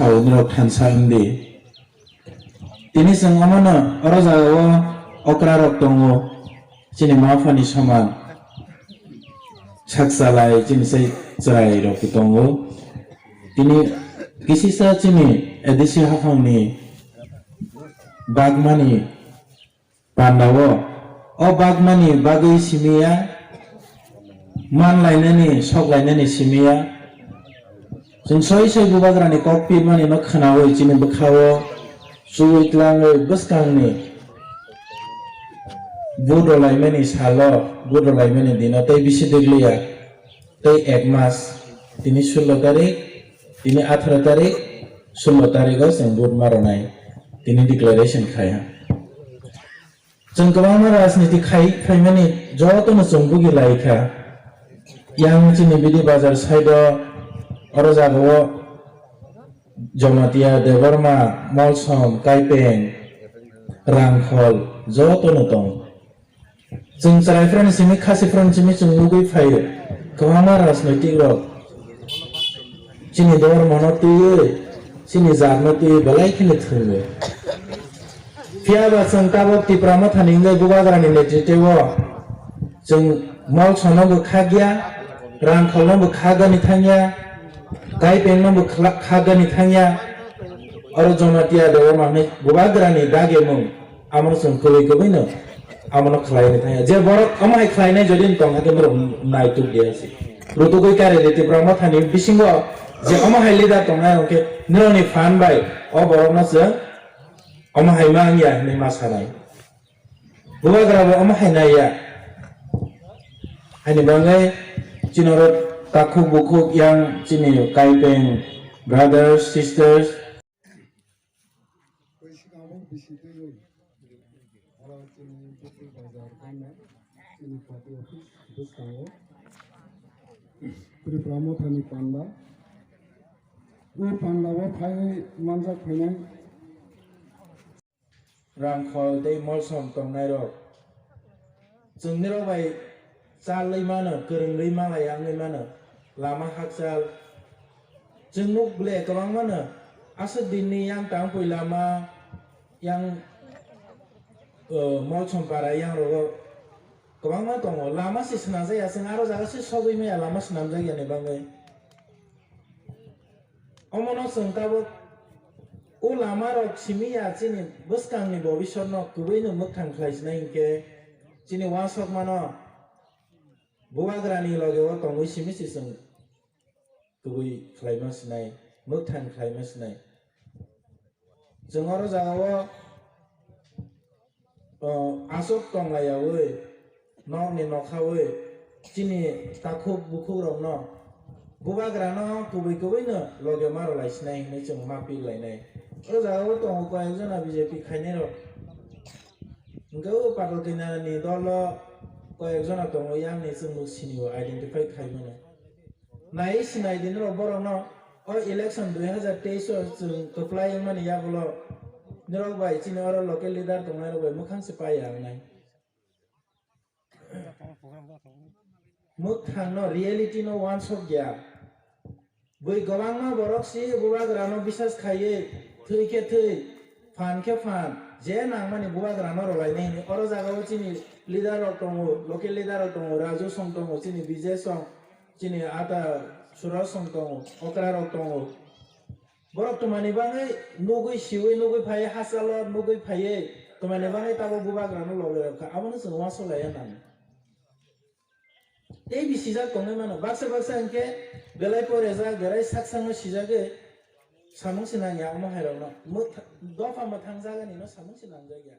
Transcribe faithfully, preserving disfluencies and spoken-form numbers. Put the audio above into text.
Saudrok thansa wngdi. Tini chwng omono oro jagao okra rok tongo, chini ma phani soman. Sak chalai chini sai chwrai rok tongo. Tini kisisa chini A D C haphangni bagmani pandao o bagmani bagwi simiya, man lainani, sok lainani simiya. Chwng soi soi bubagrani kok pirmani no khwnawi chini bwkhao chuwi tlangwi bwskangni budolaimani salo, budolaimani dino tei bisi dwgliya tei ek mas, tini sullo tarik, tini atharo tarik, sullo tarigo chwng vote ma rwnai, tini declaration khai ha. Chwng kwbangma rajniti khai phaimani jotono chwng bugi lai kha. Yang chini bidi bazar side o oro jagao Jamatia, Debbarma, Molsom, Kaipeng, Rangkhol jotono tong. Chwng chwraiphrani simi, khasiphrani simi chwng nugwi phaio. Kwbangma rajnoitik rok chini dormo no twiwi, chini jat no twiwi belai kheno thwngwi. Phiya ba chwng tabok Tipra Mothani wngwi Bubagrani netrite o chwng Molsom no bo khakya, Rangkhol no bo khakgani thangya, Kaipeng no bo khla-, khakgani thangya. Oro Jamatia Debbarma hwnwi Bubagrani dagimung. Amo chwng kwrwi kwrwino amo no khlai ni thangya. Je borok omo hai khlai nai jodi tong hakhe norok nai tuk dia si. Rutugwi kare de Tipra Mothani bisingo je omo hai leader tong nai hwnkhe norok ni phan bai o borok no chwng omo hai ma wngya hinwi ma sanai. Bubagra bo omo hai nai ya. Haini bagwi chini oro takhuk bukhuk yang chini Kaipeng brothers, sisters, Tei swkango bisi twiwi oro chini Bukui bazar gana chini party office bwskango Tripura Mothani panda. O panda o phaiwi manjak phainai. Rangkhol tei Molsom tongnairok. Chwng nirok bai chalwi mano, kwrwngwi malai wngwi mano, lama hakchal. Chwng nuk ble kwbangma no, aswk dinni yang tang pui lama, yang, uh, Molsom para yang rogo kwbangma tongo. Lama se swnamjak ya, chwng aro jaga se sogwi maya lama swnamjak yani bagwi. Omono chwng tabuk o lama rok simi ya chini bwskangni bobisor no kwbwi no mwkhang khlai sinai hinkhe chini uansukmano bubagrani loge o tongwi simi se chwng kwbwi khlaima sinai, mwkhang khlaima sinai. Chwng oro jagao, o, aswk tonglaiyaui, nokni nokhaui, chini takhuk bukhukrokno, bubagrano kubui kubuino loge ma rwlai sinai hinwi chwng ma pil lainai. O jagao tongo koi ekjona B J P khainairok. Hwnkhe o Patal Kanya ni dolo koi ekjona tongo, yang ni chwng nuk sinio, identify khaimano. Nai sinai di norok borokno, o election dui hazar teis o chwng kwplai wngmani yagulo norok bai chini oro local leader tongnai rok bai mwkhang se paiya wngnai. Mwkhang no, reality no uansuk ya. Bui kwbangma borok si bubagra no bisas khaiwi thwi khe thwi, phan khe phan, je nangmani bubagra no rwlainai hinwi. Oro jagao chini leader rok tongo, local leader rok tongo, Raju song tongo, chini Vijay song, chini ata Suraj song tongo, okra rok tongo. Borok twmani bagwi nugwi siwi nugwi phaiwi hachalo nugwi phaiwi twmani bagwi tabuk bubagra no loge rok kha, abono chwng uansuk laiya nang. Tei bisijak tongwi mano. Baksa baksa hinkhe belai porejak, belai sak sakno sijagwi samung se nangya omo hairokno. Mwtha-, dopha mwthang jaganino samung se nangjak ya.